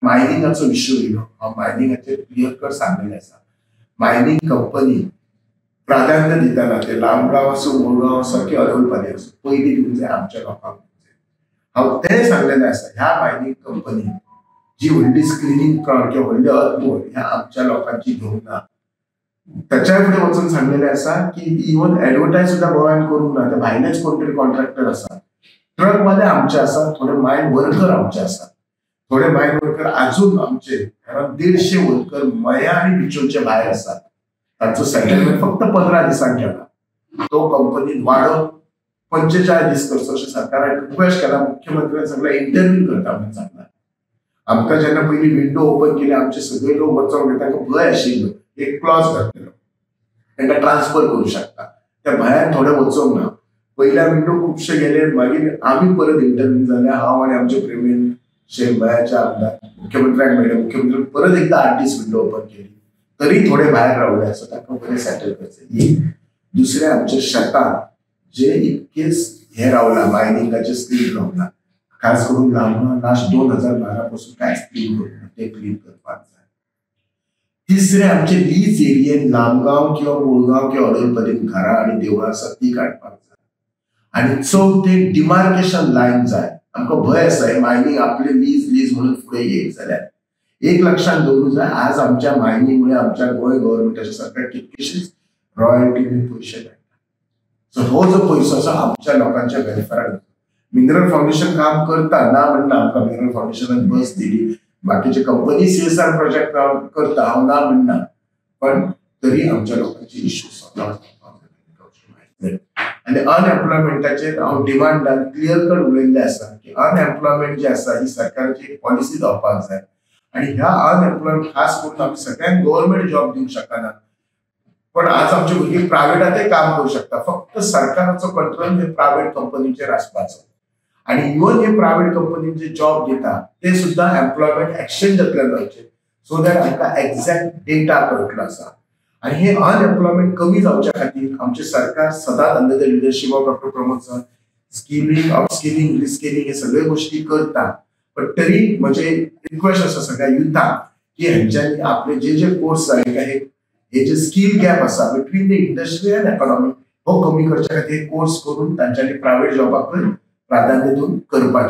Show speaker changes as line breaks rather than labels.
मायनिंगाचो issue येयलो, हांव मायनिंगाचेर clear cut सांगलेलें आसा. मायनिंग कंपनी प्राधान्य दिताना ते लामगांव आसूं, मुळगांव आसूं की अडोलपाली आसूं, पयलीं दिवंक जाय आमच्या लोकांक दिवंक जाय. हांव तें सांगलेलें आसा, ह्या मायनिंग कंपनी जी व्हडली स्क्रिनींग प्लांट किंवा व्हडली अर्थमोड ह्या आमच्या लोकांची घेवंक ना. त्याच्या फुडें वचून सांगलेलें आसा की इवन एडवर्टायज सुद्दां गोंयांत करूंक ना, ते भायलेच कोण तरी कॉन्ट्रॅक्टर आसा. ट्रकवाले आमचे आसा, थोडे मायन वर्कर आमचे आसा, थोडे मायन वर्कर अजून आमचे, कारण 150 वर्कर मया आनी बिचोलचे भायर आसात. तांचो सेटलमेंट फक्त 15 दिसांक केला, तो कंपनीन वाडोवन 45 दीस करचो अशें सरकारान रिक्वेस्ट केला. मुख्यमंत्र्यान सगळें इंटरव्यू करता म्हणून सांगला. आमकां जेन्ना पयलीं विंडो ओपन केली, आमचे सगळे लोक वचोंक तांकां भंय आशिल्लो, एक क्लॉज घातलेलो तांकां ट्रान्सफर करूं शकता, त्या भंयान थोडे वचोंक ना. पयल्या विंडो खुबशे गेले, मागीर आमी परत इंटरव्यू जाले, हांव आनी आमचे प्रेमीन शेख मयाचे आमदार मुख्यमंत्र्यांक मेळ्ळे. मुख्यमंत्री परत एकदा 8 दीस विंडो ओपन केली, तरी थोडे भायर रावले आसा, तांकां बरें सेटल करचें. एक दुसरें, आमच्या शेतान जे इतकेच हे रावला, मायनिंगाचे स्क्रीन रावला, खास करून लामगांव लास्ट 2012 पासून कांयच क्लीन करूंक ना, ते क्लीन करपाक जाय. तिसरें, आमचे लीज एरियेन लामगांव किंवा मुळगांव किंवा अडोलपदीन घरां आनी देवळां आसा ती काडपाक जाय. आनी चवथें, डिमार्केशन लायन जाय. आमकां भंय आसा हे मायनिंग आपले लीज लीज म्हणून फुडें येयत जाल्यार एक लक्षांत दवरूंक जाय, आज आमच्या मायनिंग मुळे आमच्या गोंय गव्हर्मेंटाच्या सरकार कितकेशेच रॉयल्टी पयशे मेळटा. सो हो जो पयसो आसा आमच्या लोकांच्या वेलफेराक. मिनरल फावंडेशन काम करता ना म्हणना, आमकां मिनरल फावंडेशनान बस दिली, बाकीचे कंपनी CSR प्रोजेक्ट करता, हांव ना म्हणना, पण तरी आमच्या लोकांचे इश्यू सॉल्व जावपाक. आनी अनएम्प्लॉयमेंटाचेर हांव डिमांडान क्लियर कट उलयल्लें आसा की अनएम्प्लॉयमेंट जी आसा ही सरकाराची एक पॉलिसी जावपाक जाय. आनी ह्या अनएम्प्लॉयमेंट खास करून आमी सगळ्यांक गव्हर्मेंट जॉब दिवंक शकना, पण आज आमचे भुरगीं प्रायव्हेटांतय काम करूं शकता, फक्त सरकाराचो कंट्रोल हे प्रायव्हेट कंपनीचेर आसपाचो. आनी इवन हे प्रायव्हेट कंपनीचे जॉब दिता ते सुद्दां एम्प्लॉयमेंट एक्सचेंजांतल्यान जावचे, सो that आमकां एक्झॅक्ट डेटा कळटलो आसा. आनी हे अनएम्प्लॉयमेंट कमी जावच्या खातीर आमचें सरकार सदांच under the leadership of doctor Pramod sir skilling, upskilling, reskilling हे सगळे गोष्टी करता. पण तरी म्हजे रिक्वेस्ट आसा सगळ्या युथाक की हेंच्यांनी आपले जे जे कोर्स जाय काय हे जे स्कील गॅप आसा between the industry and economy हो कमी करच्या खातीर कोर्स करून तांच्यांनी प्रायव्हेट जॉबाकूय प्राधान्य दिवन करपाचें.